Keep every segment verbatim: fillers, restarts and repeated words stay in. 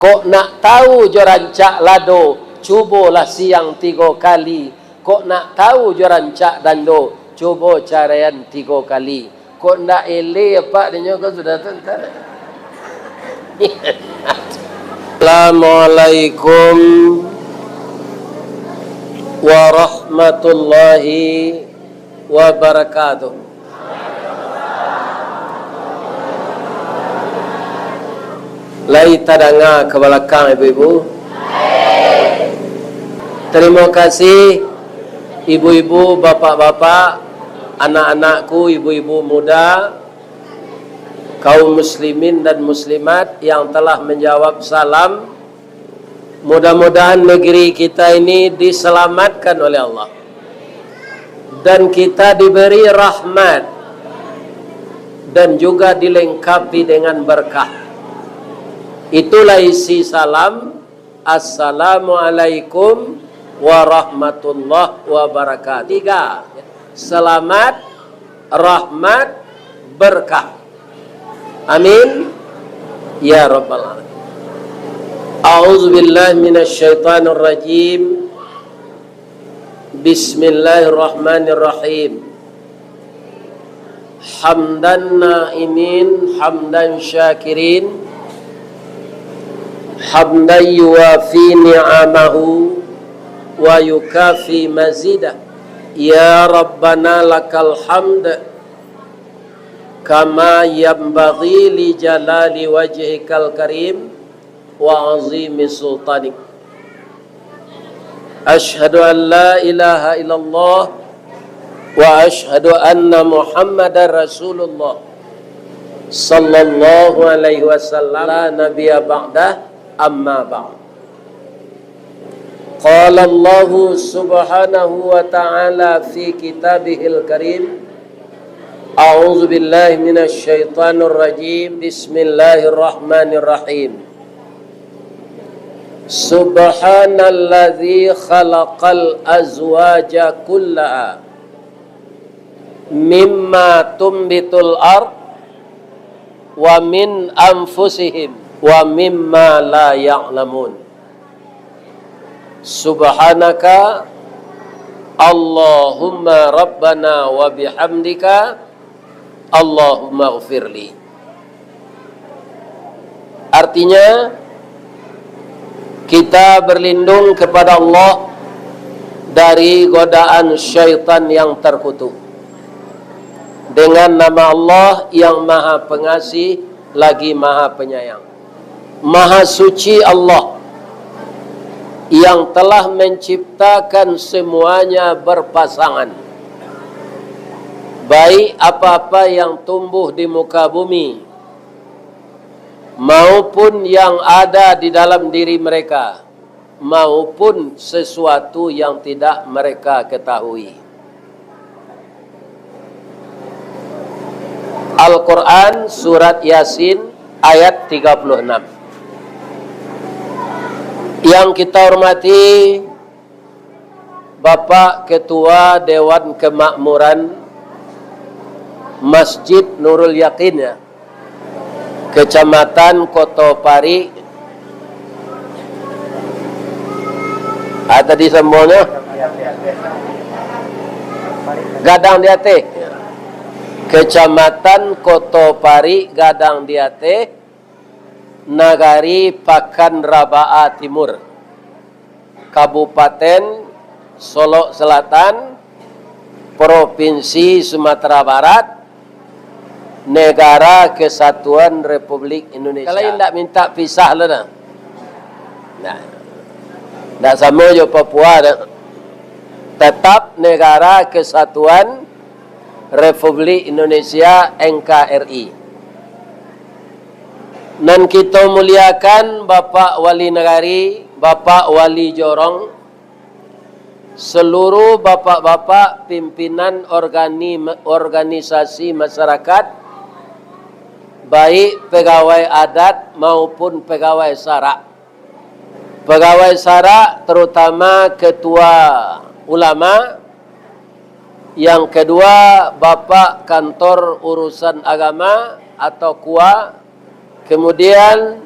Kok nak tahu jo rancak lado, cubolah siang tigo kali. Kok nak tahu jo rancak dando, cubo caraian tigo kali. Kok ndak eleh apak dinyo ko sudah tu ntar. Assalamualaikum warahmatullahi wabarakatuh. Lai tadanga ka balakang, ibu-ibu? Tarimo kasih, ibu-ibu, bapak-bapak, anak-anakku, ibu-ibu muda, kaum muslimin dan muslimat yang telah menjawab salam. Mudah-mudahan negeri kita ini diselamatkan oleh Allah. Dan kita diberi rahmat dan juga dilengkapi dengan berkah. Itulah isi salam, "Assalamualaikum warahmatullahi wabarakatuh." Tiga, selamat, rahmat, berkah. Amin. Ya Rabbal Alamin. A'udzubillahi minasyaitonirrajim. Bismillahirrahmanirrahim. Hamdan na'imin, hamdan syakirin, hamdan yuwafi ni'amahu wa yukafi mazidah. Ya Rabbana lakal hamd, kama yanbaghi li jalali wajhikal karim wa azimi sultanik. Asyhadu an la ilaha illallah wa asyhadu anna Muhammadar Rasulullah sallallahu alaihi wasallam, la nabiyya ba'dah, amma ba'd. Qala Allahu subhanahu wa ta'ala fi kitabihil karim, A'udzu billahi minasy syaithanir rajim. Bismillahirrahmanirrahim. Subhanalladzi khalaqal azwaja kullaha mimma tumbitul ard wa min anfusihim wa mimma la ya'lamun. Subhanaka Allahumma Rabbana wa bihamdika, Allahumma ghfirli. Artinya, kita berlindung kepada Allah dari godaan syaitan yang terkutuk. Dengan nama Allah yang Maha Pengasih lagi Maha Penyayang. Maha Suci Allah yang telah menciptakan semuanya berpasangan, baik apa-apa yang tumbuh di muka bumi, maupun yang ada di dalam diri mereka, maupun sesuatu yang tidak mereka ketahui. Al-Quran, Surat Yasin, ayat tiga puluh enam. Yang kita hormati Bapak Ketua Dewan Kemakmuran Masjid Nurul Yakin, ya, Kecamatan Koto Parik, ah, tadi sambuangnyo, Gadang di Ateh. Kecamatan Koto Parik, Gadang di Ateh, Nagari Pakan Rabaa Timur, Kabupaten Solok Selatan, Provinsi Sumatera Barat, Negara Kesatuan Republik Indonesia. Kalau indak minta pisah lo dah. Nah. Ndak samo jo Papua dah. Tetap Negara Kesatuan Republik Indonesia, N K R I. Nan kito muliakan Bapak Wali Nagari, Bapak Wali Jorong, seluruh bapak-bapak pimpinan organi-, organisasi masyarakat, baik pegawai adat maupun pegawai sarak. Pegawai sarak, terutama ketua ulama, yang kedua, bapak kantor urusan agama atau kua, kemudian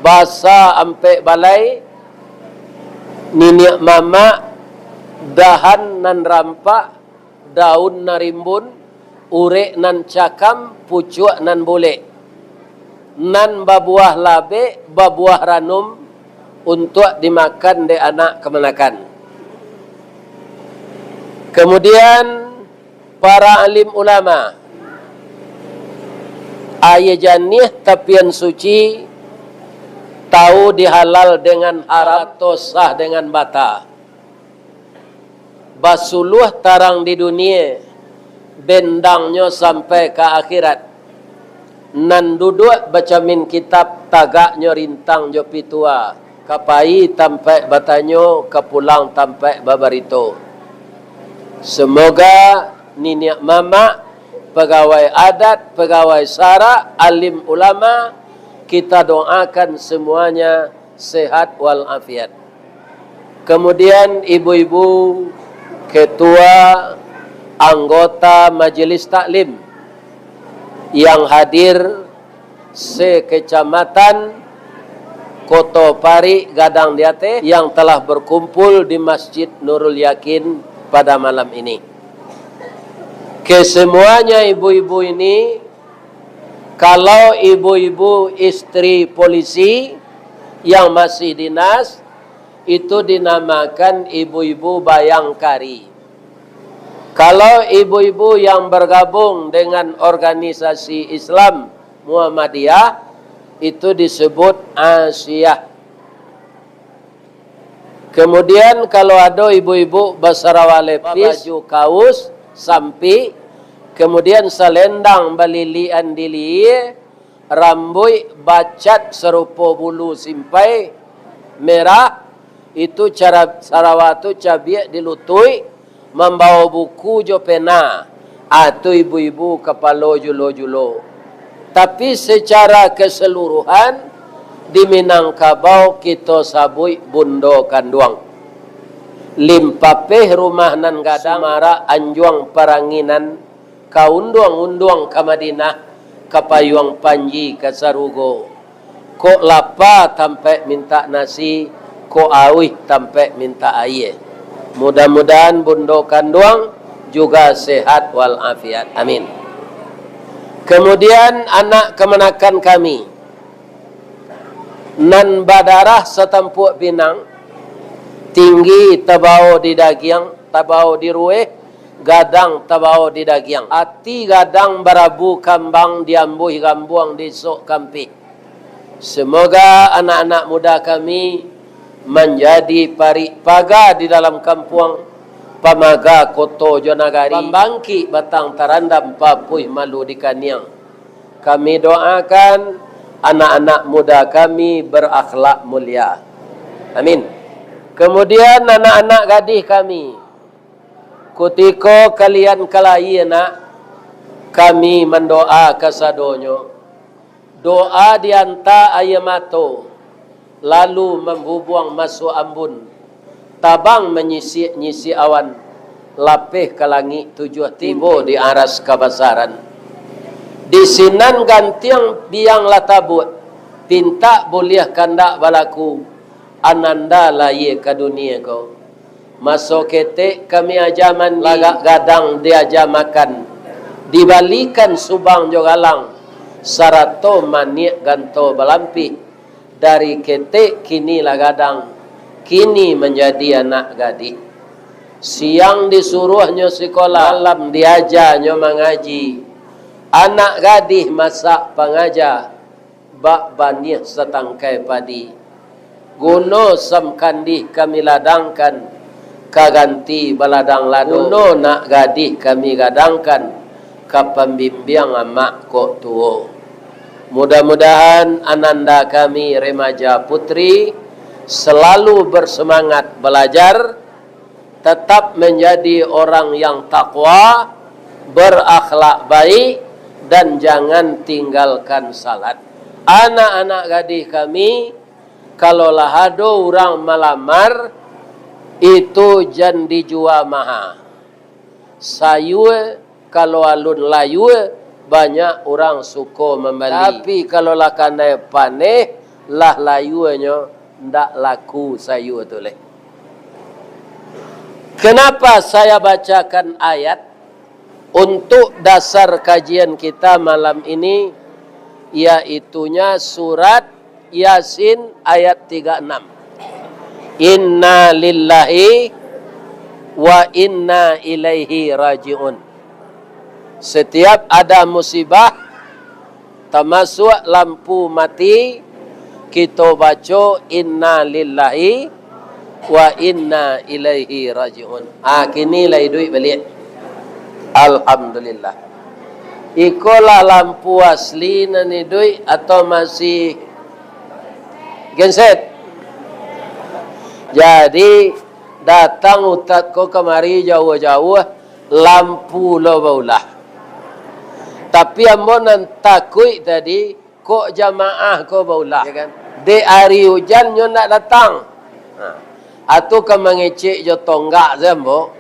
Basa ampek balai, niniak mamak, dahan nan rampak, daun nan rimbun, urek nan cakam, pucuak nan bulek, nan babuah labek, babuah ranum, untuak dimakan dek anak kamanakan. Kemudian, para alim ulama, aia janiah tapian suci, tahu dihalal dengan haram, atau sah dengan bata. Basuluah tarang di dunia, bendangnyo sampai ka akhirat. Nan duduak bacamin kitab, tagaknyo rintang jo pitua, ka pai tampaik batanyo, ka pulang tampaik babarito. Semoga niniak mamak, pagawai adat, pagawai sarak, alim ulama, kita doakan semuanya sehat walafiat. Kemudian ibu-ibu ketua anggota majelis taklim yang hadir se-Kecamatan Koto Parik Gadang di Ateh yang telah berkumpul di Masjid Nurul Yakin pada malam ini. Kesemuanya ibu-ibu ini, kalau ibu-ibu istri polisi yang masih dinas, itu dinamakan ibu-ibu bayangkari. Kalau ibu-ibu yang bergabung dengan organisasi Islam Muhammadiyah, itu disebut asiyah. Kemudian, kalau ado ibu-ibu basarawa lepis, baju kaus, sampik, kemudian salendang balilian di lihia, rambuik bacat sarupo bulu simpai merah, itu cara sarawa tu cabiak di lutuik, mambawo buku jo pena, ah, tu ibu-ibu kapalo julo-julo. Tapi, secara keseluruhan, di Minangkabau kito sabuik bundo kanduang. Limpapeh rumah nan gadang, marak anjuang paranginan, ka unduang-unduang ka Madinah, ka payuang panji ka sarugo. Kok lapa tampaik mintak nasi, kok auih tampaik mintak aia. Mudah-mudahan bundo kanduang juga sehat walafiat. Amin. Kemudian anak kamanakan kami, nan badarah satampuak pinang, tinggi tabawo di dagiang, tabawo di ruweh, gadang tabawo di dagiang. Ati gadang barabu kambang, diambuih gambuang di sok kampih. Semoga anak-anak muda kami manjadi parik paga di dalam kampuang, pamaga koto jo nagari, pambangkik batang tarandam, papuih malu di kaniang. Kami doakan anak-anak muda kami berakhlak mulia. Amin. Kemudian anak-anak gadih kami, kutiko kalian ka lahia nak, kami mandoa kasadonyo. Doa dianta aia mato, lalu mambubuang masuak ambun, tabang manyisik-nyisik awan, lapeh ka langik tujuah tibo di aras kabasaran. Di sinan gantiang biang lah tabuak, pintak buliah kandak balaku, ananda lahia ka dunia ko. Maso ketek kami aja mandi, lagak gadang diaja makan, dibalikan subang jo galang, sarato maniak ganto balampih. Dari ketek kini lah gadang, kini manjadi anak gadih. Siang disuruahnyo sikolah, malam diajanyo mangaji. Anak gadih masak pangaja, bak baniah satangkai padi. Guno sam kandih kami ladangkan, ka ganti baladang lado. Guno nak gadih kami gadangkan, ka pambimbiang amak kok tuo. Mudah-mudahan ananda kami remaja putri selalu bersemangat belajar, tetap menjadi orang yang takwa, berakhlak baik, dan jangan tinggalkan salat. Anak-anak gadih kami, kalau lah ado urang malamar, itu jan dijua maha. Sayua, kalau alun layua, banyak urang suko mambali. Tapi, kalau lah kanai paneh, Lah layuanyo ndak laku sayua tu leh. Kenapa saya bacakan ayat untuk dasar kajian kita malam ini, yaitunya surat Yasin ayat tiga enam. Inna lillahi wa inna ilaihi raji'un. Setiap ada musibah, tamasuak lampu mati, kito baco inna lillahi wa inna ilaihi raji'un. Ah, kini lah iduik baliak. Alhamdulillah. Iko lah lampu asli nan iduik atau masih genset? Jadi, datang ustad ko kamari jauah-jauah, lampu lo baulah. Tapi ambo nan takuik tadi, kok jamaah ko baulah, ya kan? Dek ari ujan nyo ndak datang. Ha. Atu ka mangecek jo tonggak se ambo.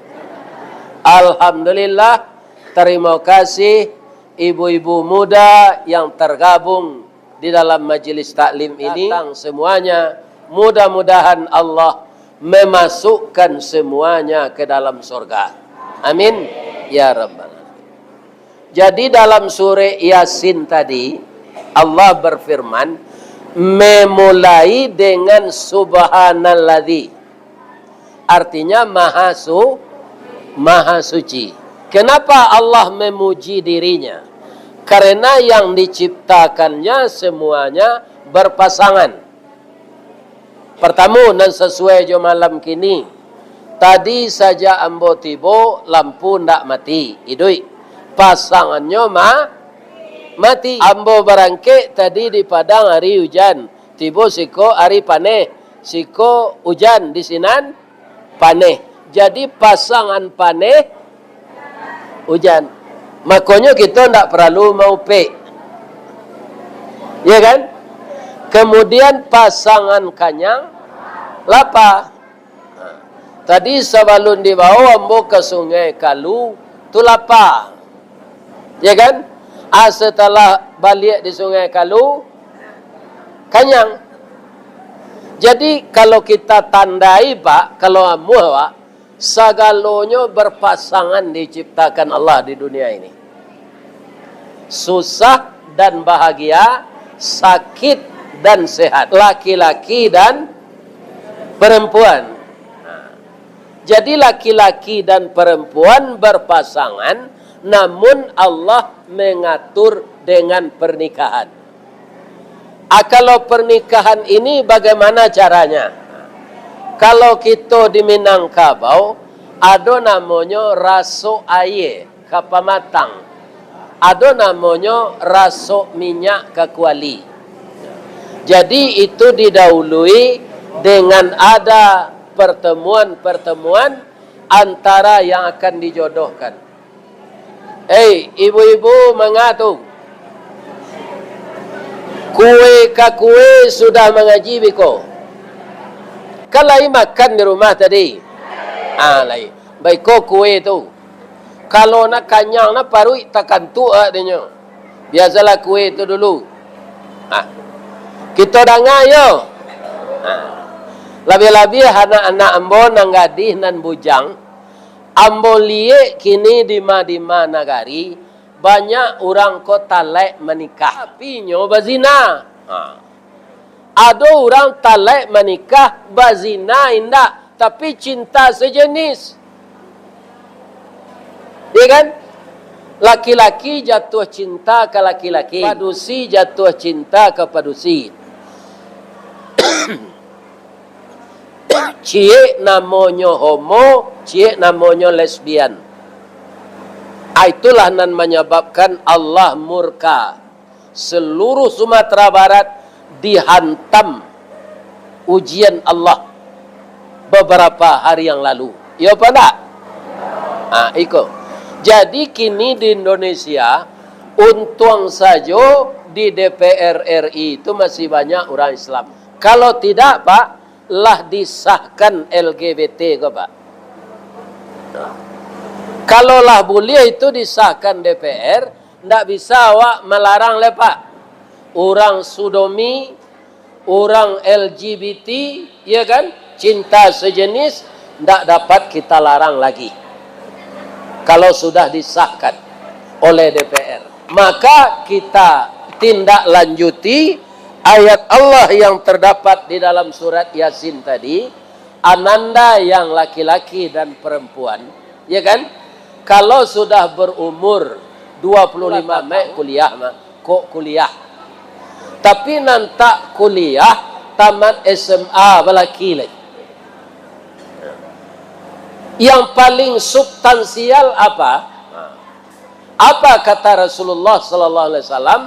Alhamdulillah, tarimo kasih ibu-ibu muda yang tergabung di dalam majelis taklim ini. Datang semuanya, mudah-mudahan Allah memasukkan semuanya ke dalam surga. Amin. Ya Rabbal Alamin. Jadi, dalam surah Yasin tadi, Allah berfirman, memulai dengan Subhanalladzi. Artinya, Maha Su-, Maha Suci. Kenapa Allah memuji dirinya? Karena yang diciptakannya semuanya berpasangan. Partamo, nan sasuai jo malam kini. Tadi sajak ambo tibo, lampu ndak mati, iduik. Pasangannyo ma-, mati. Ambo barangkek tadi di Padang ari ujan, tibo siko ari paneh, siko ujan, di sinan paneh. Jadi, pasangan paneh, ujan. Makonyo kito ndak paralu maupek. Ya kan? Kemudian, pasangan kanyang, lapa. Ha. Tadi sabalun dibawa ambo ka Sungai Kalu, tu lapa. Ya kan? Ah, setelah baliak di Sungai Kalu, kanyang. Jadi, kalau kita tandai, Pak, kalau amuah, Pak, sagalonyo berpasangan diciptakan Allah di dunia ini. Susah dan bahagia, sakit dan sehat, laki-laki dan perempuan. Nah, jadi laki-laki dan perempuan berpasangan, namun Allah mengatur dengan pernikahan. Ah, kalau pernikahan ini bagaimana caranya? Kalau kito di Minangkabau, ado namonyo rasok aia ka pamatang, ado namonyo rasok minyak ka kuali. Jadi, itu didahului dengan ada pertemuan-pertemuan antara yang akan dijodohkan. Hei, ibu-ibu manga tu, kue ka kue sudah mangaji biko? Kan lai makan di rumah tadi? Ah, lai. Baiko kue tu. Kalau nak kanyang, nak paruik takantuk agaknyo. Biasalah kue tu dulu. Ah. Kito danga yo. Ah. Labiah-labiah anak-anak ambo nan gadih, nan bujang, ambo liek kini di ma-di ma nagari, banyak urang ko talaik manikah, tapi nyo bazina. Ha. Ado urang talaik manikah, bazina indak, tapi cinta sejenis. Ya kan? Laki-laki jatuh cinta ka laki-laki, padusi jatuh cinta ka padusi. Ciek namonyo homo, ciek namonyo lesbian. Ah, itulah nan manyababkan Allah murka. Seluruh Sumatera Barat dihantam ujian Allah beberapa hari yang lalu. Iyo apa ndak? Ah, iko. Jadi, kini di Indonesia, untuang sajo di D P R R I itu masih banyak urang Islam. Kalau tidak, Pak, lah disahkan L G B T ko, Pak. Kalau lah buliah itu disahkan D P R, ndak bisa awak malarang lai, Pak. Urang sodomi, Urang L G B T, ya kan, cinta sejenis, ndak dapat kita larang lagi. Kalau sudah disahkan oleh D P R, maka kita tindak lanjuti ayat Allah yang terdapat di dalam surat Yasin tadi, ananda yang laki-laki dan perempuan, ya kan? Kalau sudah berumur dua puluh lima, mek kuliah mah, kok kuliah. Tapi nan tak kuliah, tamat S M A balaki lai. Yang paling substansial apa? Apa kata Rasulullah sallallahu alaihi wasallam?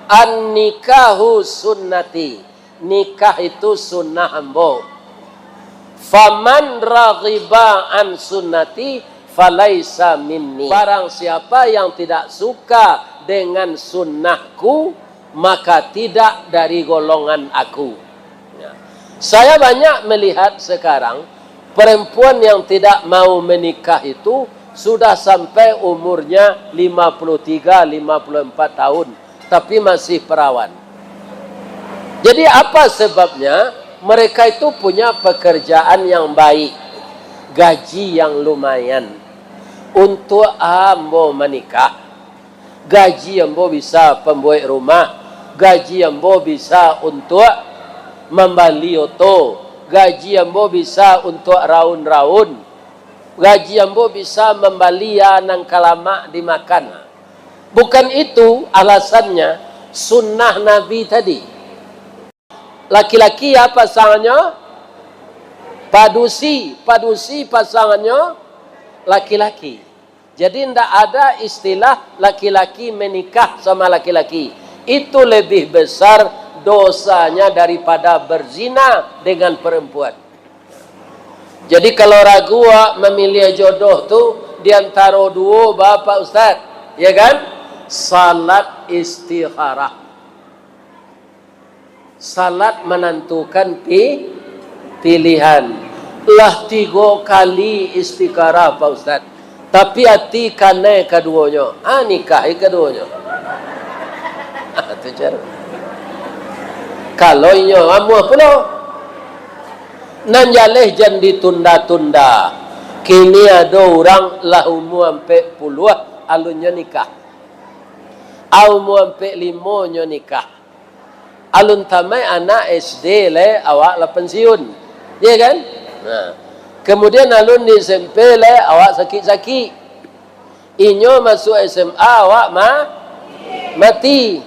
"An-nikahu sunnati." Nikah itu sunnah ambo. "Faman raghiba an sunnati falaisa minni." Barang siapa yang tidak suka dengan sunnahku, maka tidak dari golongan aku. Ya. Saya banyak melihat sekarang, perempuan yang tidak mau menikah itu sudah sampai umurnya lima puluh tiga, lima puluh empat tahun, tapi masih perawan. Jadi, apa sebabnya? Mereka itu punya pekerjaan yang baik, gaji yang lumayan. Untuak ambo manikah, gaji ambo bisa pambuek rumah, gaji ambo bisa untuak mambali oto, gaji ambo bisa untuak raun-raun, gaji ambo bisa mambali a nan ka lamak dimakan. Bukan itu alasannyo, sunnah Nabi tadi. Laki-laki a pasangannyo? Padusi, padusi pasangannyo laki-laki. Jadi, ndak ada istilah laki-laki menikah sama laki-laki. Itu lebih besar dosanya daripada berzina dengan perempuan. Jadi, kalau ragu awak mamiliah jodoh tu di antaro duo, ba, Pak Ustaz, ya kan? Salat istikharah. Salat manantukan pi-, pilihan. Lah tigo kali istikharah, Pak Ustaz. Tapi ati kanai kaduonyo. Ah, nikahi kaduonyo. Ah, tu cara. Kalau inyo amuah pulo. Nan jaleh jan ditunda-tunda. Kini ado urang lah umua ampek puluah, alunnyo nikah. A umua ampek limo nyo nikah. Alun tamaik anak S D lai, awak lah pensiun. Ya kan? Nah. Kemudian alun di S M P lai, awak sakik-sakik. Inyo masuak S M A, awak ma-, mati.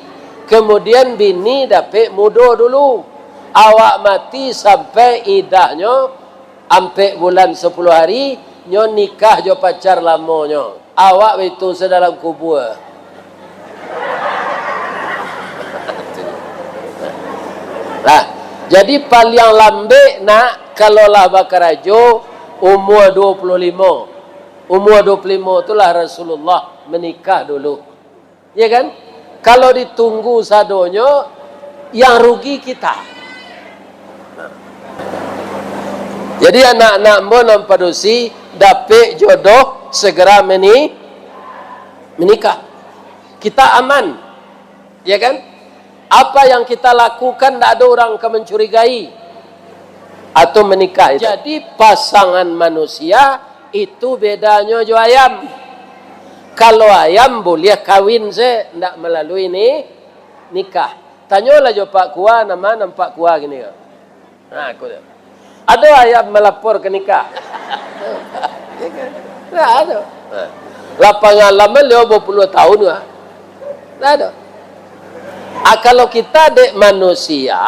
Kemudian bini dapek mudo dulu. Awak mati sampai idahnyo ampek bulan sapuluah hari, nyo nikah jo pacar lamonyo. Awak baitu se dalam kubua. Lah, jadi paliang lambek nak, kalau lah bakarajo, umua duo puluah limo. Umua duo puluah limo tu lah Rasulullah menikah dulu. Ya kan? Kalau ditunggu sadonyo, yang rugi kita. Jadi, anak-anak ambo nan padusi, dapek jodoh, segera meni-, menikah. Kita aman. Ya kan? Apa yang kita lakukan, ndak ado urang ka mancurigai. Atau menikah itu. Jadi, pasangan manusia itu bedanyo jo ayam. Kalau ayam buliah kawin se, ndak malalui ni-, nikah. Tanyolah jo Pak Kua, nama nan Pak Kua kini ko. Ha, aku tu. Ado ayam malapor ka nikah? Ndak ado. Ha. Lah pangalaman limo puluah tahun ko. Ndak ado. Ah, kalau kita dek manusia,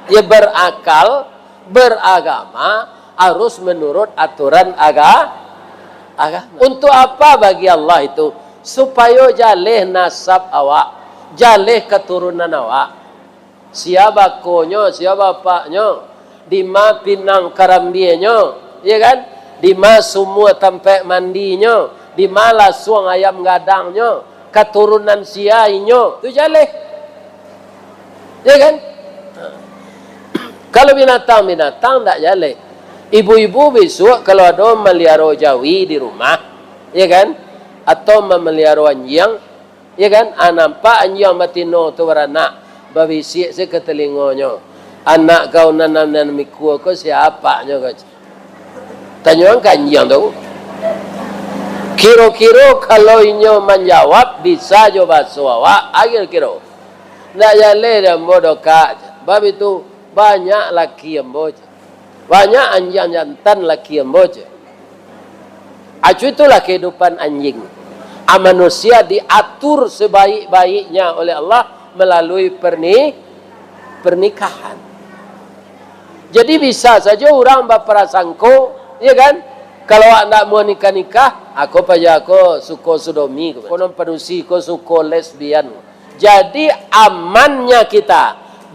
ya berakal, beragama, harus menurut aturan aga-, agama. Untuk apa bagi Allah itu? Supayo jaleh nasab awak, jaleh katurunan awak. Sia bakonyo, sia bapaknyo, dima pinang karambienyo, ya kan? Dima sumua tampaik mandinyo, dima lasuang ayam gadangnyo, katurunan sia inyo, tu jaleh. Ya kan? Kalau binatang-binatang, ndak jaleh. Ibu-ibu bisuak kalau ado maliaro jawi di rumah, ya kan? Atau mamaliaro anjiang, ya kan? Ah, nampak anjiang batino tu baranak, babisiak se ka talingonyo. Anak kau nan, nan, nan mikua ko siapanyo ko? Tanyoan ka anjiang tu. Kiro-kiro kalau inyo manjawab, bisa jo baso awak, a kiro-kiro. Ndak jaleh dek ambo dokak. Bab itu, banyak laki ambo. Banyak anjiang jantan laki ambo. Acu, itulah kehidupan anjing. A, manusia diatur sebaik-baiknya oleh Allah melalui perni-, pernikahan. Jadi, bisa saja urang baprasangko, ya kan? Kalau awak ndak mau nikah-nikah, "Ako paja ko suko sodomi, ko nan padusi ko suko lesbian." Jadi, amannya kita,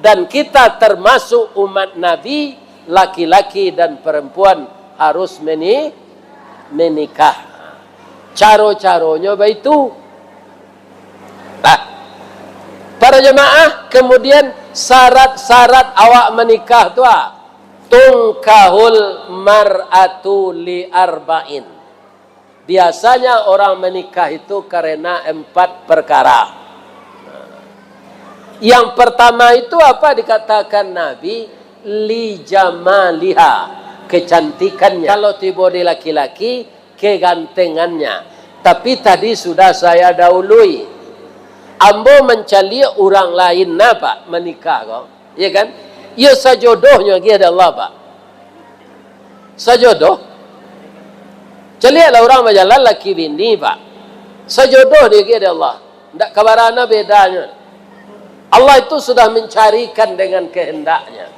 dan kita termasuk umat Nabi, laki-laki dan perempuan harus meni-, menikah. Caro-caronyo baitu. Nah, para jemaah, kemudian syarat-syarat awak menikah tu, ah, tungkahul mar'atu li arba'in. Biasanya orang menikah itu karena empat perkara. Yang pertama itu apa dikatakan Nabi? Li jamaliha, kecantikannya. Kalau tibo di laki-laki, kegantengannya. Tapi tadi sudah saya dahului. Ambo mancaliak urang lain, nah, Pak, manikah ko. Ya kan? Iyo sajodohnyo agiah dek Allah, Pak. Sajodoh. Caliaklah urang bajalan laki bini, Pak. Sajodoh diagiah dek Allah. Ndak kabarana bedanyo. Allah itu sudah mencarikan dengan kehendaknya.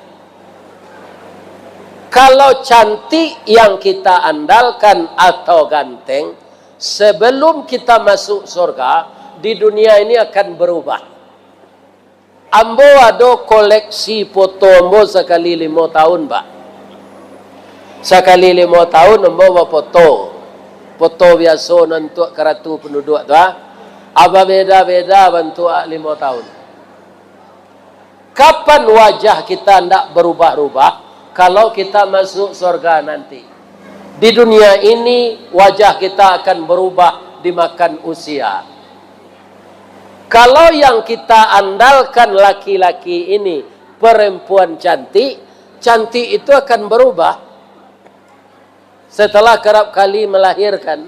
Kalau cantik yang kita andalkan atau ganteng, sebelum kita masuk surga, di dunia ini akan berubah. Ambo ado koleksi foto ambo sakali limo tahun, Pak. Sakali limo tahun ambo bafoto. Foto biaso nan untuak karatu panduduak tu, ah. Babeda-beda bantuak limo tahun. Kapan wajah kita ndak berubah-ubah? Kalau kita masuk surga nanti. Di dunia ini, wajah kita akan berubah dimakan usia. Kalau yang kita andalkan laki-laki ini, perempuan cantik, cantik itu akan berubah. Setelah kerap kali melahirkan,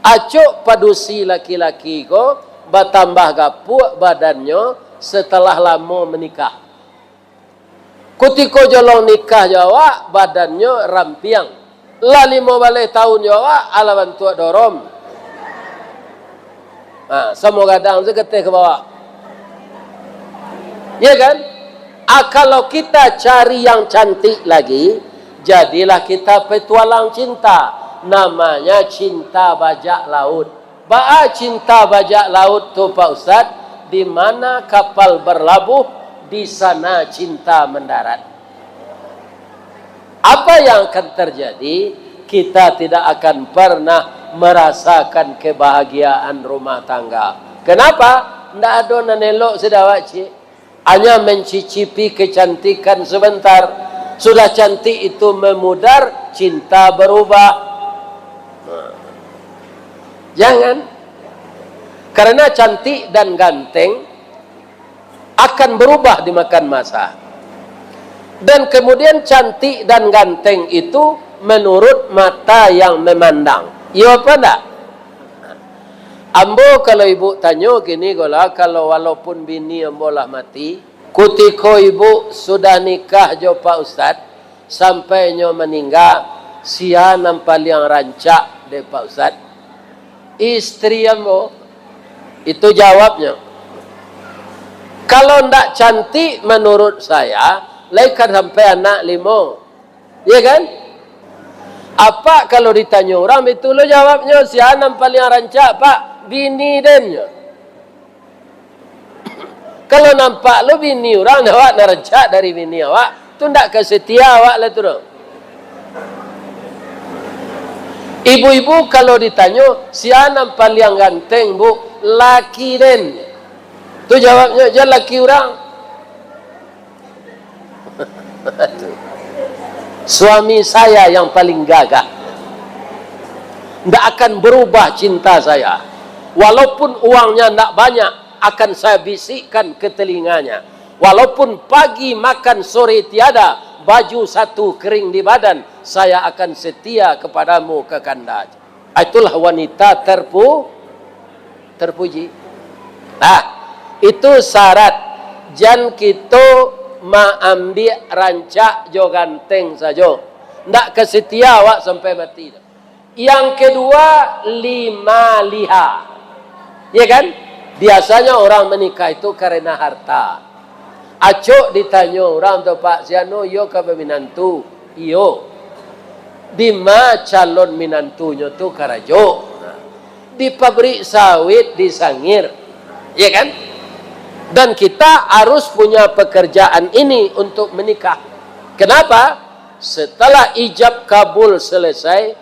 acok padusi laki-laki ko batambah gapuak badannyo setelah lamo menikah. Kutiko jolong nikah jo awak, badannyo rampiang. Lah limo baleh tahun jo awak, alah bantuak dorom. Ha, samo gadang sagateh ka bawah. Ya kan? Ah, kalau kita cari yang cantik lagi, jadilah kita petualang cinta. Namanya cinta bajak laut. Baa cinta bajak laut tu, Pak Ustaz? Di mana kapal berlabuh, di sana cinta mendarat. Apa yang akan terjadi? Kita tidak akan pernah merasakan kebahagiaan rumah tangga. Kenapa? Ndak ado nan elok sudah awak, cik. Hanya mencicipi kecantikan sebentar. Sudah cantik itu memudar, cinta berubah. Jangan. Karena cantik dan ganteng akan berubah dimakan masa. Dan kemudian cantik dan ganteng itu menurut mata yang memandang. Iyo apa ndak? Ambo kalau ibu tanyo kini ko lah, kalau walaupun bini ambo lah mati, kutiko ibu sudah nikah jo Pak Ustad, sampai nyo maningga, sia nan paliang rancak dek Pak Ustad? Istri ambo. Itu jawabnyo. Kalau ndak cantik menurut saya, lai ka sampai anak limo. Ya kan? Apak kalau ditanyo urang, itu lo jawabnyo, sia nan paliang rancak, Pak? Bini den, nyo. Kalau nampak lo bini urang, awak nan rancak dari bini awak, tu ndak ka setia awak lah tu doh. Ibu-ibu kalau ditanyo, sia nan paliang ganteng, Bu? Laki den. Tu jawabnyo, jan laki urang. Suami saya yang paling gagah. Ndak akan berubah cinta saya. Walaupun uangnya ndak banyak, akan saya bisikkan ke telinganya. Walaupun pagi makan sore tiada, baju satu kering di badan, saya akan setia kepadamu, kakanda. Itulah wanita terpu-, terpuji. Nah, itu syarat. Jan kito maambiak rancak jo ganteng sajo. Ndak ka setia awak sampai mati. Yang kedua, lima liha. Ya kan? Biasanya orang menikah itu karena harta. Acok ditanyo urang tu, "Pak, si anu iyo ka baminantu?" "Iyo." "Dima calon minantunyo tu karajo?" "Di pabrik sawit di Sangir." Ya kan? Dan kita harus punya pekerjaan ini untuk menikah. Kenapa? Setelah ijab kabul selesai,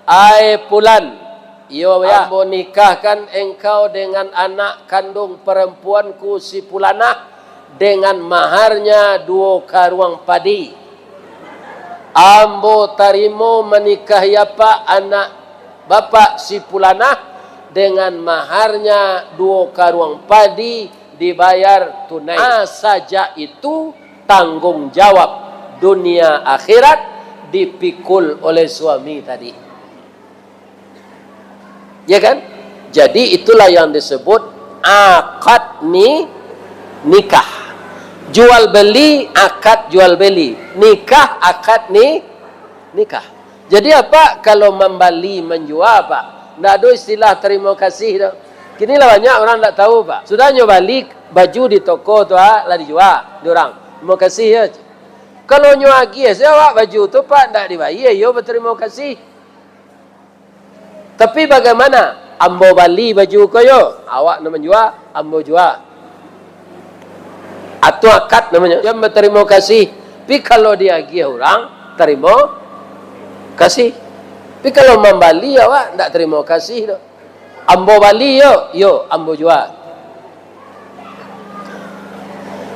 "Ai Pulan, iyo, Yah, ambo nikahkan engkau dengan anak kandung perempuanku si Pulanah dengan maharnya duo karuang padi. Ambo tarimo manikahi apak anak bapak si Pulanah dengan maharnya duo karuang padi dibayar tunai." Ah, sajak itu tanggung jawab dunia akhirat dipikul oleh suami tadi. Ya kan? Jadi itulah yang disebut akad ni-, nikah. Jual beli, akad jual beli. Nikah, akad ni-, nikah. Jadi apa kalau mambali manjua, Pak? Ndak ado istilah tarimo kasih tu. Kini lah banyak urang ndak tahu, Pak. Sudah nyo bali baju di toko tu, ah, lah dijua di urang. Tarimo kasih yo. Kalau nyo agiah se awak baju tu, Pak, ndak dibayia, iyo batarimo kasih. Tapi bagaimana? Ambo bali baju ko yo, awak nan manjua, ambo jua. Atu akad namonyo. Jan batarimo kasih. Tapi kalau diagiah urang, tarimo kasih. Tapi kalau mambali, awak ndak tarimo kasih doh. Ambo bali yo, yo, ambo jua.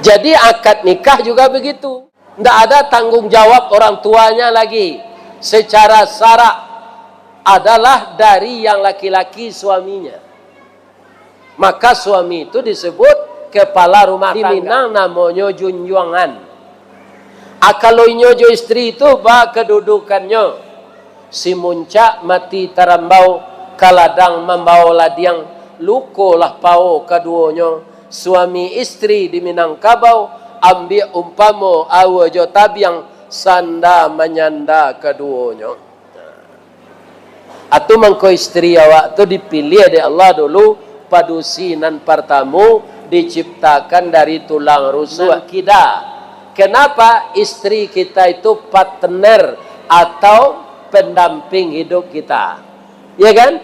Jadi akad nikah juga begitu. Ndak ada tanggung jawab orang tuanya lagi. Secara syarak adalah dari yang laki-laki suaminya. Maka suami itu disebut kepala rumah tangga. Di Minang namonyo junjuangan. Ah, kalau inyo jo istri itu ba kadudukannyo. Si muncak mati tarambau, ka ladang mambao ladiang, luko lah pao kaduonyo. Suami istri di Minangkabau, ambiak umpamo aua jo tabiang, sanda manyanda kaduonyo. Atu mangko istri awak tu dipiliah dek Allah dulu, padusi nan partamu diciptakan dari tulang rusuk. Nan kida. Kenapa? Istri kita itu partner atau pendamping hidup kita. Ya kan?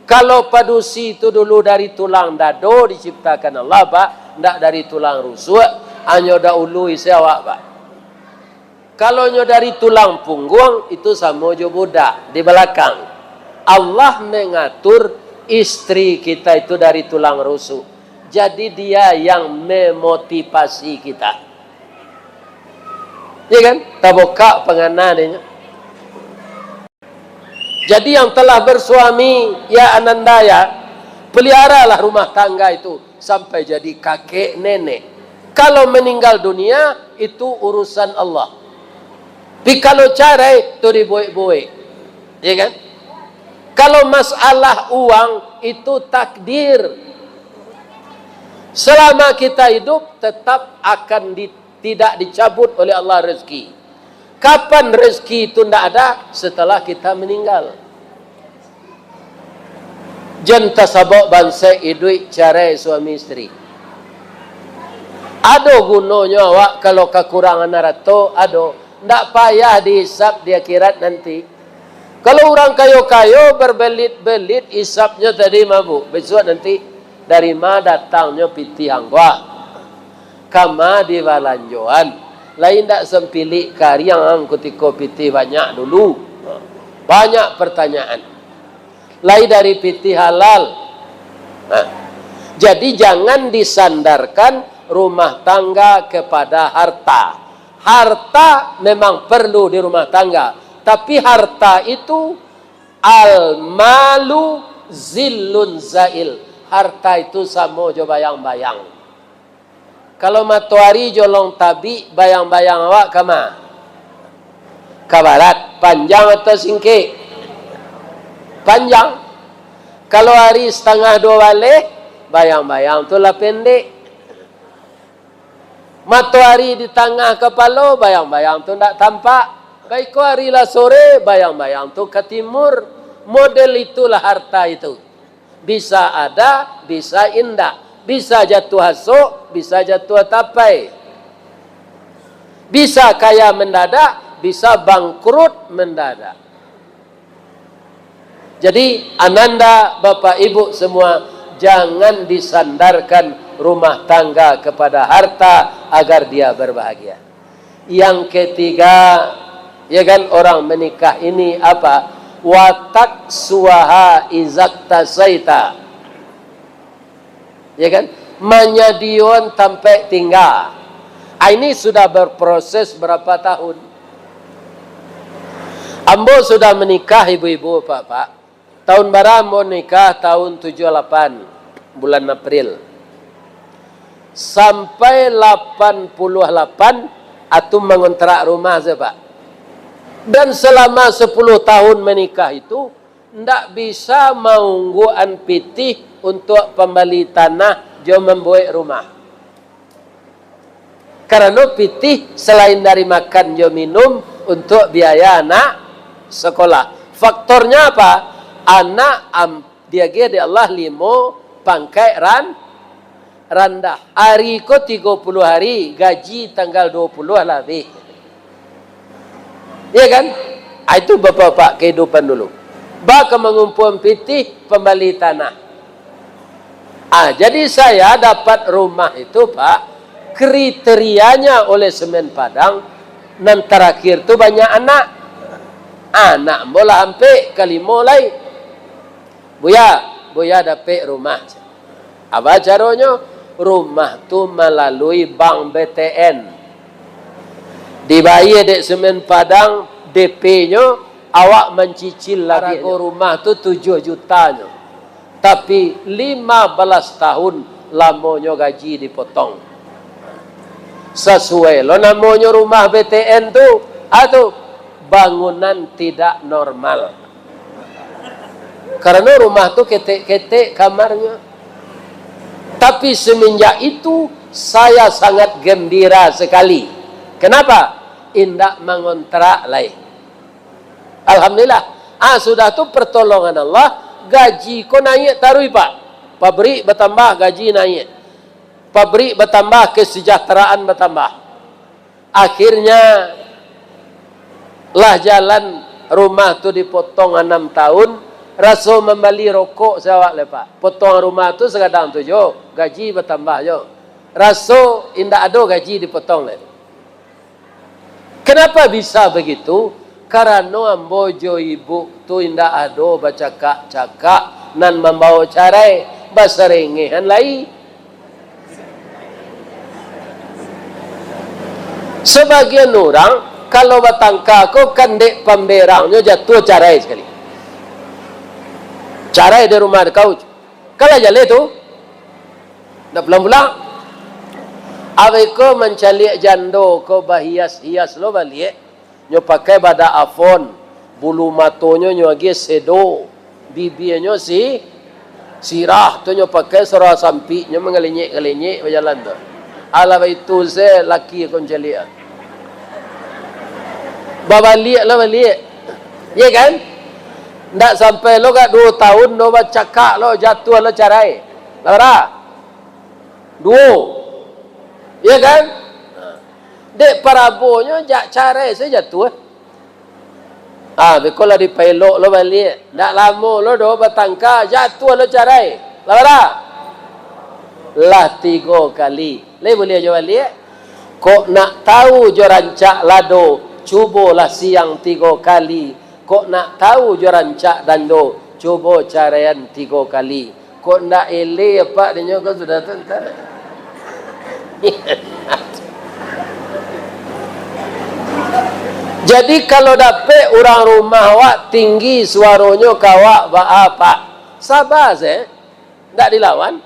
Kalau padusi itu dulu dari tulang dado diciptakan Allah, Pak, ndak dari tulang rusuk, hanyo dahului se awak, Pak. Kalau nyo dari tulang pungguang, itu samo jo budak di balakang. Allah mengatur istri kita itu dari tulang rusuk. Jadi Dia yang memotivasi kita. Ya kan? Tabukak pangana dek nyo. Jadi yang telah bersuami, ya Ananda ya, peliharalah rumah tangga itu sampai jadi kakek nenek. Kalau meninggal dunia, itu urusan Allah. Tapi kalau carai, itu dibuek-buek. Ya kan? Kalau masalah uang, itu takdir. Selama kita hidup, tetap akan di-, tidak dicabut oleh Allah rezeki. Kapan rezeki itu ndak ada? Setelah kita meninggal. Jan tasabok bansaik iduik carai suami isteri. Ado gunonyo awak kalau kakurangan harato? Ado. Ndak payah dihisap di akhirat nanti. Kalau urang kayo-kayo berbelit-belit hisapnyo tadi, mabuk. Bisuak nanti, dari ma datangnyo pitih angko? Kama dibalanjoan? Lai ndak sampilik kariang kutiko pitih banyak dulu? Banyak pertanyaan. Lai dari pitih halal? Nah, jadi jangan disandarkan rumah tangga kepada harta. Harta memang perlu di rumah tangga, tapi harta itu al-malu zillun zail. Harta itu samo jo bayang-bayang. Kalau matoari jolong tabik, bayang-bayang awak ka ma? Ka barat. Panjang atau singkek? Panjang. Kalau ari satangah duo baleh, bayang-bayang tu lah pendek. Matoari di tangah kapalo, bayang-bayang tu ndak tampak. Baiko ari lah sore, bayang-bayang tu ka timur. Model itulah harta itu. Bisa ada, bisa indak. Bisa jatuah asok, bisa jatuah tapai. Bisa kaya mendadak, bisa bangkrut mendadak. Jadi, ananda, bapak ibu semua, jangan disandarkan rumah tangga kepada harta agar dia berbahagia. Yang ketiga, ya kan, orang menikah ini apa? Watak suaha izak tasaita. Ya kan? Manyadion tampek tingga. Ah, ini sudah berproses berapa tahun? Ambo sudah menikah, ibu-ibu, bapak-bapak. Tahun bara ambo nikah? Tahun tujuah lapan, bulan April. Sampai lapan puluah lapan, atu mangontrak rumah sajo, Pak. Dan selama sepuluh tahun menikah itu, ndak bisa maungguan pitih untuak pambali tanah jo mambuek rumah. Karano pitih salain dari makan jo minum, untuak biaya anak sekolah. Faktornya apa? Anak am-, diagiah dek Allah limo pangkaik ran-, randah. Ari ko tigo puluah ari, gaji tanggal duo puluah lah abih. Iya kan? Ah, itu bapak-bapak kehidupan dulu. Ba ka mangumpuan pitih pambali tanah. Ah, jadi saya dapat rumah itu, Pak, kriterianya oleh Semen Padang, nan terakhir tu banyak anak. Anak ambo lah ampek, kalimo lai. Buya, Buya dapek rumah. Apa caronyo? Rumah tu malalui bank B T N. Dibayie dek Semen Padang D P-nyo, awak mancicil lagi. Harago rumah tu tujuah jutanyo. Tapi, lima belas tahun lamonyo gaji dipotong. Sasuai lo namonyo rumah B T N tu, ah tu, bangunan tidak normal. Karano rumah tu ketek-ketek kamarnyo. Tapi semenjak itu, saya sangat gembira sekali. Kenapa? Indak mangontrak lai. Alhamdulillah. Ah, sudah tu pertolongan Allah, gaji ko naiak taruih, Pak. Pabrik batambah, gaji naiak. Pabrik batambah, kesejahteraan batambah. Akhirnya, lah jalan rumah tu dipotong anam tahun, raso mambali rokok se awak lai, Pak. Potongan rumah tu sagadang tu jo, gaji batambah jo. Raso indak ado gaji dipotong lai. Kenapa bisa begitu? Karano ambo jo ibu tu indak ado bacakak-cakak nan mambawo carai, basarengehan lai. Sabagian urang, kalau batangka ko kan dek pamberangnyo jatuah carai sakali. Carai di rumah kau. Kan lah jaleh tu. Ndak pulang-pulang. Abih ko mancaliak jando ko bahias-hias lo baliak. Nyo pakai badak Avon, bulu matonyo nyo agiah sedo, bibianyo si, sirah tu nyo pakai sarawa sampik, nyo mangalenyek-ngalenyek bajalan tu. Alah baitu se laki ko mancaliak. Babaliak lah baliak. Ye kan? Ndak sampai lo gak duo tahun do bacakak lo, jatuah lo carai. Lah bara? Duo. Ye kan? Dek parabonyo jak carai se jatuah. Ah, beko lah dipaelok lo baliak. Ndak lamo lo do batangka, jatuah lo carai. Lah bara? Lah tigo kali. Lai buliah jo baliak? Kok nak tau jo rancak lado, cubolah siang tigo kali. Kok nak tau jo rancak dando, cubo caraian tigo kali. Kok ndak eleh apak dinyo ko sudah tu, ntar. Jadi, kalau dapek urang rumah awak tinggi suaronyo ka awak, baa, Pak? Saba se, ndak dilawan.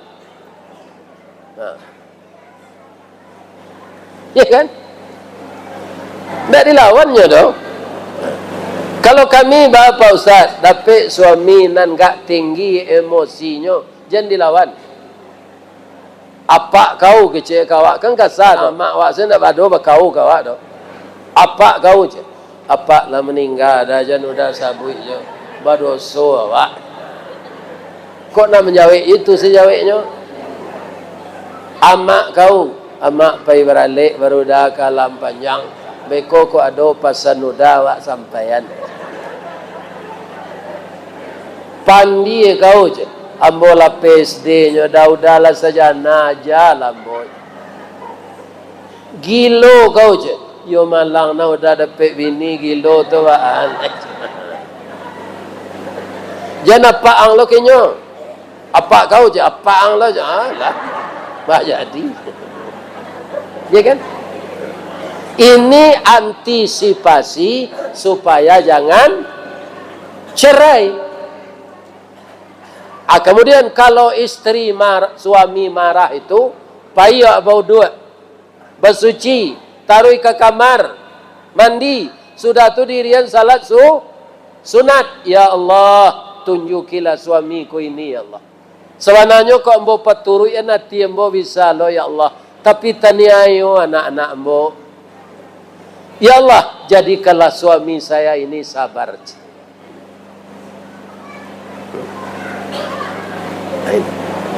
Nah. Ya kan? Ndak dilawannyo doh. Kalau kami, ba, Pak Ustaz, dapek suami nan gak tinggi emosinyo, jan dilawan. "Apak kau," kecek ka awak, kan kasa, amak awak se ndak bado bakau ka awak doh. "Apak kau," cek. "Apak lah maningga, dah jan udah sabuik jo. Badoso awak." Kok nak manjawek itu sajaweknyo? "Amak kau, amak pai baralek baru dah ka alam panjang. Beko kok ado pasan udah awak sampaian." "Pandie kau," cek. "Ambo lah P S D nyo, dah udah lah sajana aja lah ambo." "Gilo kau," cek. "Iyo malang nah, udah dapek bini gilo tu baan." "Jan apak ang lo kenyo." "Apak kau," cek. "Apak ang lo," cek. Alah, bah jadi. Ya kan? Ini antisipasi supaya jangan cerai. Ah, kemudian kalau istri mar-, suami marah itu, pai awak bauduak, basuci, taruih ka kamar, mandi, sudah tu dirian salat su-, sunat. "Ya Allah, tunjukilah suamiku ini, ya Allah. Sabananyo kok ambo paturuikan ati ambo bisa lo, ya Allah, tapi taniayo anak-anak ambo. Ya Allah, jadikanlah suami saya ini sabar."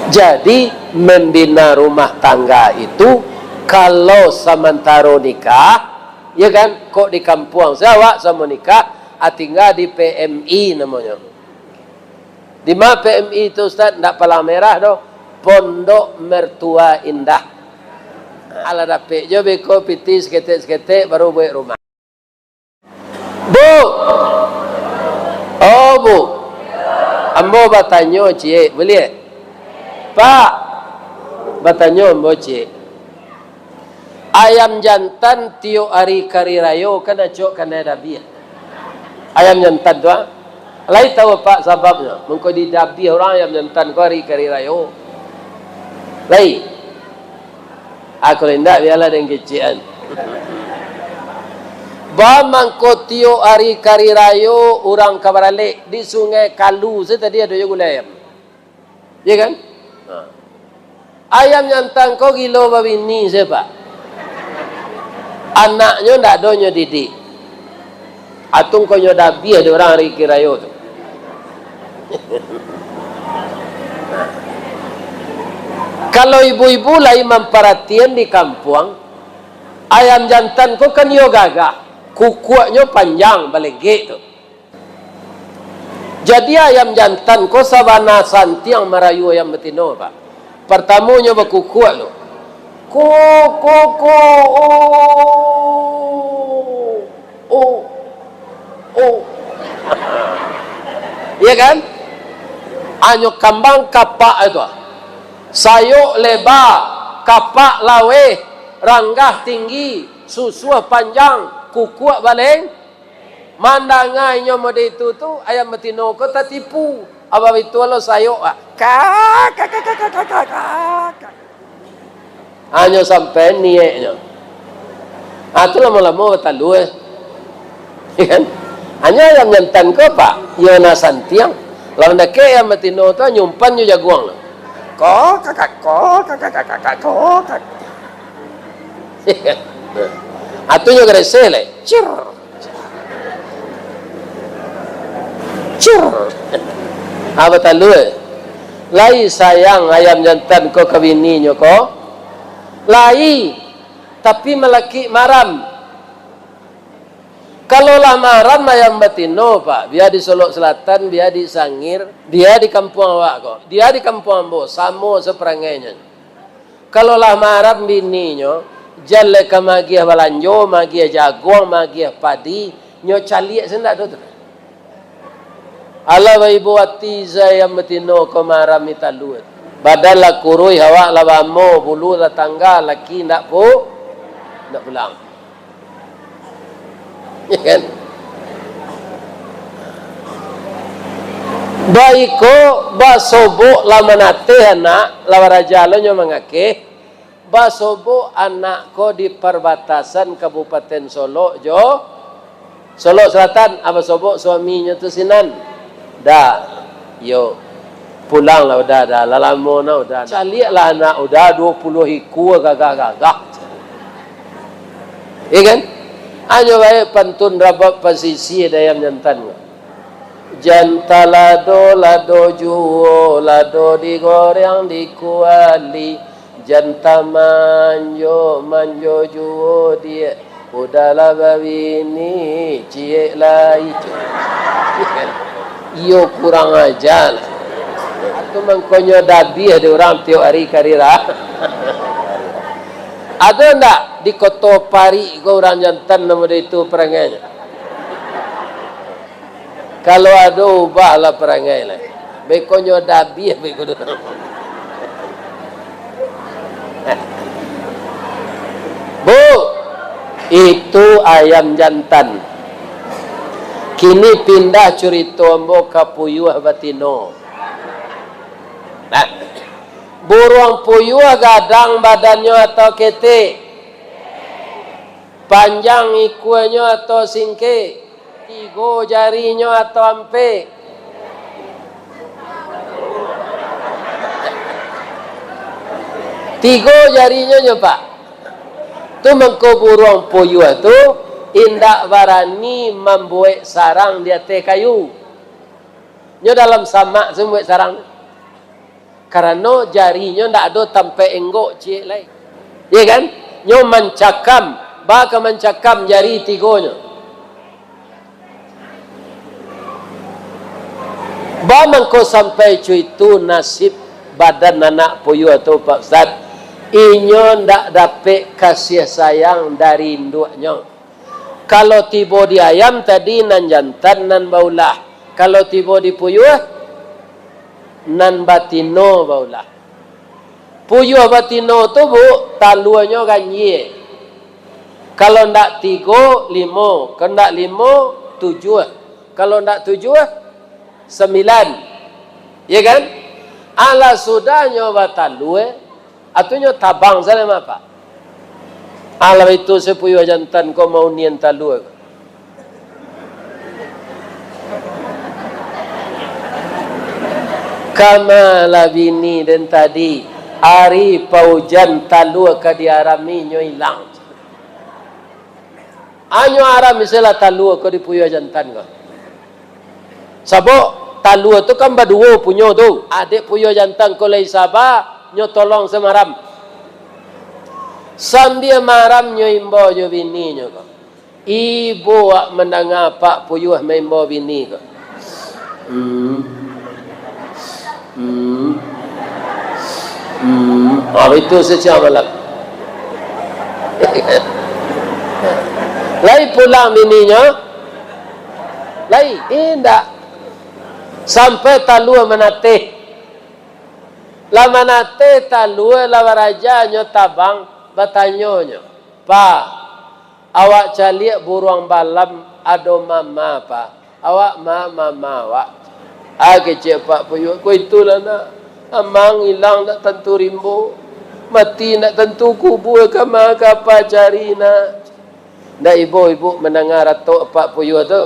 Jadi, membina rumah tangga itu, kalau samantaro nikah, ya kan, kok di kampuang se awak samo nikah, ah, tingga di P M I namonyo. Di ma P M I tu, Ustaz? Ndak Palang Merah doh, Pondok Mertua Indah. Alah dapek jo beko pitih saketek-saketek, baru buek rumah. "Bu! Oh, Bu! Ambo batanyo ciek, buliah?" "Pak, batanyo ambo ciek. Ayam jantan tiok ari kari rayo kan acok kanai dabiah. Ayam jantan tu, ah. Lai tahu Apak sababnyo, mangko didabiah urang ayam jantan ko ari kari rayo? Lai?" "Aku indak, bialah den kecek an." Ba mangko tiok ari kari rayo urang ka baralek, di Sungai Kalu se tadi ado jo gulai ayam. Ya kan? Ha. Ayam jantan ko gilo babini se, Pak. Anaknyo ndak ado nyo didik. Atau ko nyo dabiah dek urang ari kari rayo tu. Kalau ibu-ibu lai mamparatian di kampuang, ayam jantan ko kan iyo gagah, kukuaknyo panjang, balegek tu. Jadi ayam jantan ko sabana santiang marayu ayam batino, Pak. Partamonyo bakukuak tu. Ko, ko, ko, oh, oh, oh. Iya kan? Anyo kambang kapak itu. Sayok leba, kapak laweh, ranggah tinggi, susuah panjang, kukuak baleng. Mandanga inyo mode itu tu, ayam batino ko tatipu. Abah itu lo sayok, ah. Kak, kak, kak. Hanyo sampai nieknyo. Ah, tu lamo-lamo batalua, eh. Kan? Hanyo ayam jantan ko, Pak, iyo nan santiang. Lah mandakek ayam batino tu, nyumpan jo jaguang tu. Ko, kakak, ko, kakak, kakak, ko, kakak. Ah, tu nyo gareseh lai. Cir. Cir. Ah, batalua. Lai sayang ayam jantan ko ka bininyo ko? Lai, tapi malakik maram. Kalau lah maram ayam batino, Pak, bia di Solok Selatan, bia di Sangir, bia di kampuang awak ko, bia di kampuang ambo, samo saparangainyo. Kalau lah maram bininyo, jan lai ka magiah balanjo, magiah jaguang, magiah padi, nyo caliak se ndak doh tu. Alah baibo ati se ayam batino ko maram talua. Badan lah kuruih, awak lah baamo, bulu lah tangga, laki ndak pu-, ndak pulang. Ya kan? Baiko basobok lah manateh anak, lah baraja lo nyo mangakeh, Basobok anak ko di parbatasan Kabupaten Solok jo Solok Selatan, ah, basobok suaminyo tu sinan. Da, yo, pulanglah Uda, Da, lah lamo na Uda. Caliaklah anak Uda, duo puluah ikua gagah-gagah. Iya kan? Hanyo bae pantun rabab pasisia di ayam jantan ko. Jan talado, lado juo, lado digoreng di kuali. Jan tamanjo, manjo juo diak. Uda lah babini, ciek lai. Iyo, kurang aja lah. Atu mangkonyo dabiah di urang tiok ari karira. Ado ndak di Koto Parik ko urang jantan namo itu parangainyo? Kalau ado, ubahlah parangai lah. Beko nyo dabiah beko tu. Bu, itu ayam jantan. Kini pindah curito ambo ka puyuah batino. Nah, buruang puyuah gadang badannyo atau ketek? Panjang ikuanyo atau singkek? Tigo jarinyo atau ampek? Tigo jarinyo nyo, Pak. Tu mangko buruang puyuah tu indak barani mambuek sarang di ateh kayu. Nyo dalam samak se mambuek sarang. Karano jarinyo ndak ado tampek enggok ciek lai. Iya kan? Nyo mancakam, baa ka mancakam jari tigonyo. Baa mangko sampai co itu nasib badan anak puyuah tu, Pak Ustaz? Inyo ndak dapek kasih sayang dari induaknyo. Kalau tibo di ayam tadi, nan jantan nan baulah. Kalau tibo di puyuah, nan batino baulah. Puyuah batino tu, Bu, taluanyo ganjia. Kalau ndak tigo, limo. Kalau ndak limo, tujuah. Kalau ndak tujuah, sambilan. Iya kan? Alah sudah nyo batalua, atunyo tabang sajo mah, Pak. Alah itu si puyuah jantan ko maunian talua ko. Kama lah bini den tadi, ari paujan talua ka diarami nyo ilang. Anyo aram istilah talua ko di puyuah jantan ko. Sabab talua tu kan baduo punyo tu. Adek puyuah jantan ko lai saba, nyo tolong samaram. Sambia maram nyo imbau jo bininyo ko. Ibo wak mandanga pak puyuah maimbau bini ko. Hmm. Hmm. Hmm. Ah, itu setiap malam. Lai pulang bininyo? Lai, indak. Sampai talua manateh. Lah manateh talua, lah baraja nyo tabang, batanyo nyo, "Pak, awak caliak buruang balam ado mama, Pak? Awak ma mama awak?" Ah, kecek pak puyuah, "Ko itulah, Nak. Amang ilang ndak tantu rimbo, mati ndak tantu kubua, kama ka apa cari, Nak?" Ndak ibo ibuk mandanga ratok pak puyuah tu?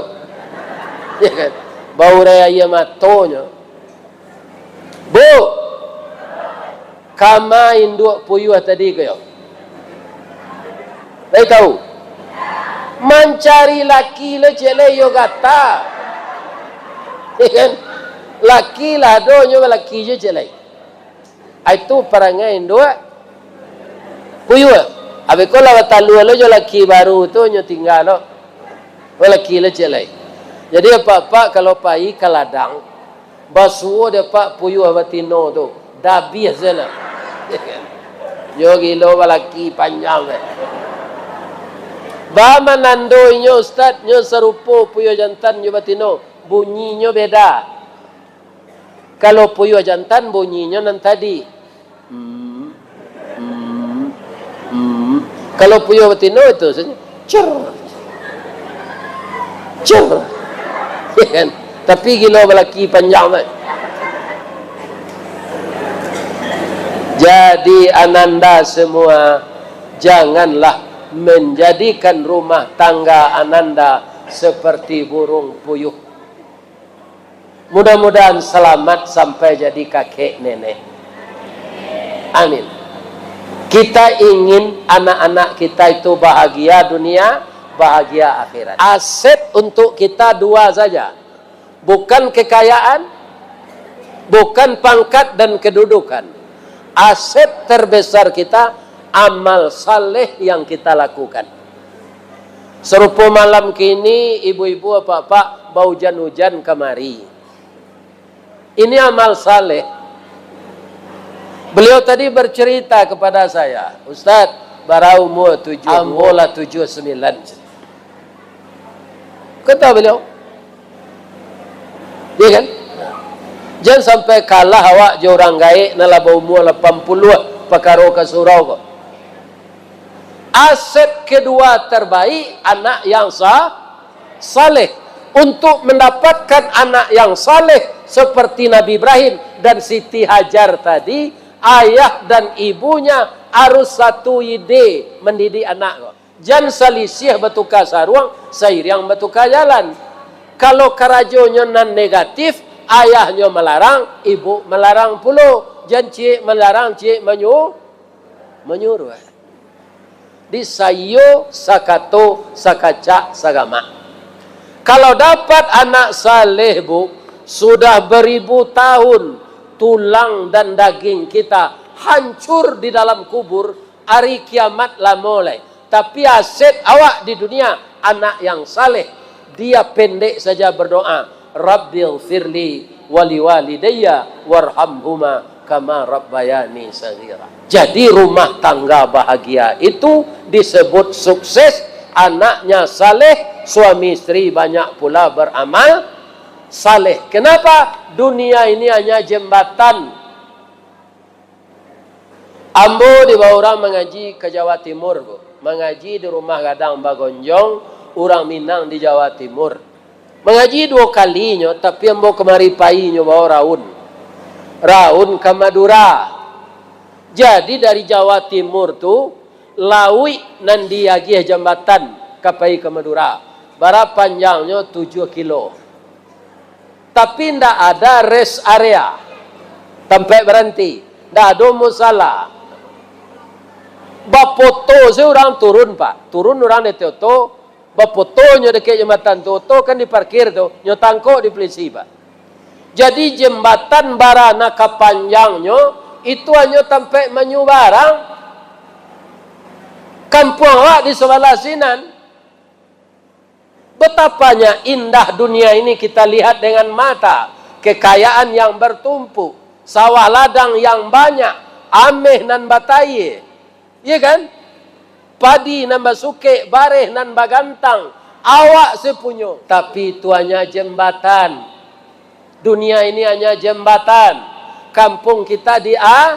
Ya kan? Baurai aia matonyo. Bu, kama induak puyuah tadi ko yo? Lai tahu? Mancari laki lo ciek lai yo gata. Ya kan? Laki lah ado nyo balaki jo ciek lai. Itu parangai induak puyuah. Abih ko lah batalua lo jo laki baru tu nyo tingga lo. Balaki lo ciek lai. Jadi apak-apak kalau pai ka ladang, basuo dek apak puyuah batino tu, dabiah sajo lah. Nyo gilo balaki panjang deh. Ba manando inyo ustad, nyo sarupo puyuah jantan jo batino, bunyinyo beda. Kalau puyuah jantan bunyinyo nan tadi. Hmm, hmm, hmm. Kalau puyuh batino itu sajo. Cer. Cer. Ya kan? Tapi gilo balaki panjang tu. Jadi ananda semua, janganlah menjadikan rumah tangga ananda seperti burung puyuh. Mudah-mudahan selamat sampai jadi kakek nenek. Amin. Kita ingin anak-anak kita itu bahagia dunia, bahagia akhirat. Aset untuk kita dua saja. Bukan kekayaan, bukan pangkat dan kedudukan. Aset terbesar kita, amal saleh yang kita lakukan. Sarupo malam kini, ibu-ibu, apak-apak, baujan-ujan kamari. Ini amal saleh. Beliau tadi bercerita kepada saya, "Ustaz, bara umur tujuh, ambo lah tujuh sembilan." Kata beliau. Ya kan? Jan sampai kalah awak jo urang gaek nan lah baumur lapan puluah, pakaro ka surau ko. Aset kedua terbaik, anak yang sa-, saleh. Untuk mendapatkan anak yang saleh seperti Nabi Ibrahim dan Siti Hajar tadi, ayah dan ibunya harus satu ide mendidik anak ko. Jan salisiah batuka saruang, sairiang batuka jalan. Kalau karajonyo nan negatif, ayahnyo malarang, ibu malarang pulo. Jan ciek malarang, ciek manyu-, manyuruah. Di saiyo sakato, sakacak, sagamak. Kalau dapat anak saleh, Bu, sudah beribu tahun tulang dan daging kita hancur di dalam kubur, hari kiamat lamo lai. Tapi aset awak di dunia, anak yang saleh, dia pendek saja berdoa, "Rabbighfirli waliwalidayya warhamhuma kama rabbayani shaghira." Jadi, rumah tangga bahagia itu disebut sukses, anaknya saleh, suami istri banyak pula beramal saleh. Kenapa? Dunia ini hanya jembatan. Ambo dibawa urang mangaji ka Jawa Timur, Bu. Mangaji di rumah gadang bagonjong, urang Minang di Jawa Timur. Mangaji duo kalinyo, tapi ambo kamari pai nyo bawa raun. Raun ka Madura. Jadi dari Jawa Timur tu, lauik nan diagiah jambatan ka pai ka Madura. Bara panjangnyo? Tujuah kilo. Tapi ndak ada rest area, tampek baranti, ndak ado musala. Bapoto se urang turun, Pak. Turun urang dari oto, bapotonyo dakek jambatan tu, oto kan diparkir tu, nyo tangkok di polisi, Pak. Jadi, jambatan bara nan kapanjangnyo, itu hanyo tampek manyubarang. Kampuang awak di sabalah sinan. Betapanya indah dunia ini kita lihat dengan mata, kekayaan yang bertumpuk, sawah ladang yang banyak, ameh nan batayie, iya kan? Padi nan basukek, bareh nan bagantang, awak se punyo. Tapi itu hanya jembatan. Dunia ini hanya jembatan. Kampuang kita di a-,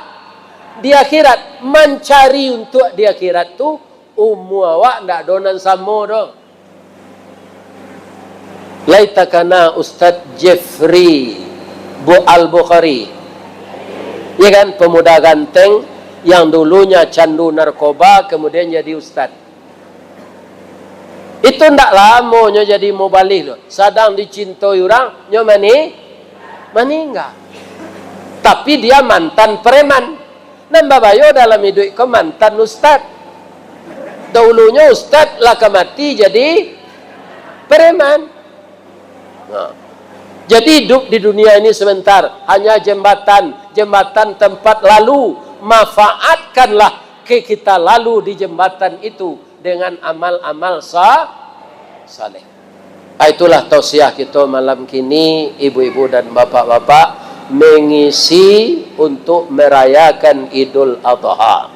di akhirat. Mancari untuk di akhirat tu, umua awak ndak ado nan samo doh. Lai takana Ustaz Jeffrey Bu-, Al-Bukhari. Ya kan, pemuda ganteng yang dulunya candu narkoba, kemudian jadi ustaz. Itu ndak lamo nyo jadi mubalih tu. Sadang dicintoi urang, nyo mani-, maningga. Tapi dia mantan preman. Nan babayo dalam iduik ko mantan ustad. Dahulunyo ustad lah ka mati jadi preman. Nah. Jadi hidup di dunia ini sebentar, hanya jembatan, jembatan tempat lalu. Manfaatkanlah ke kita lalu di jembatan itu dengan amal-amal sa-, saleh. Ah, itulah tausiah kito malam kini, ibu-ibu dan bapak-bapak, mengisi untuk merayakan Idul Adha.